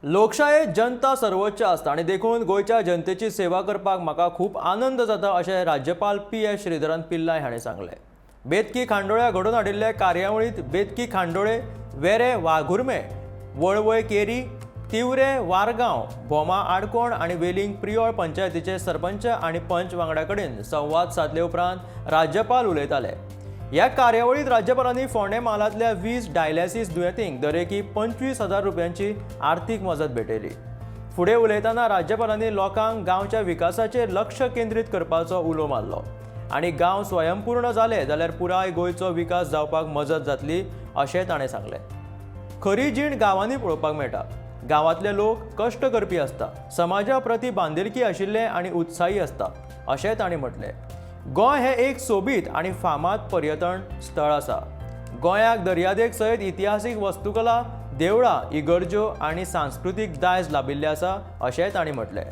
लोकशायेत जनता सर्वोच्च आसता आनी देखून गोंयच्या जनतेची सेवा करपाक म्हाका खूब आनंद जाता, अशें राज्यपाल पी एस श्रीधरन पिल्लय हांणी सांगलें. बेतकी खांडोळ्या घडोवन हाडिल्ले कार्यावळींत बेतकी, खांडोळे, वेरें, वाघुर्मे, वळवय, केरी, तिवरे, वारगांव, भोमा, आडकोण आनी वेलिंग प्रियोळ पंचायतीचे सरपंच आनी पंच वांगड्या कडेन संवाद सादले उपरांत राज्यपाल उलयताले. ह्या कार्यावळींत राज्यपालांनी फोंडें म्हालांतल्या 20 डायलिसीस दुयेंतींक दरेकी 25,000 रुपयांची आर्थीक मजत भेटयली. फुडें उलयतना राज्यपालांनी लोकांक गांवच्या विकासाचेर लक्ष केंद्रीत करपाचो उलो मारलो आनी गांव स्वयंपूर्ण जाले जाल्यार पुराय गोंयचो विकास जावपाक मजत जातली, अशें ताणें सांगलें. खरी जीण गांवांनी पळोवपाक मेळटा. गांवांतले लोक कश्ट करपी आसता, समाजा प्रती बांदिलकी आशिल्ले आनी उत्साही आसता, अशें तांणी म्हटलें. गोंय हें एक सोबीत आनी फामाद पर्यटन स्थळ आसा. गोंयाक दर्यादेग सयत इतिहासीक वस्तुकला, देवळां, इगर्ज्यो आनी सांस्कृतीक दायज लाबिल्लें आसा, अशेंय तांणी म्हटलें.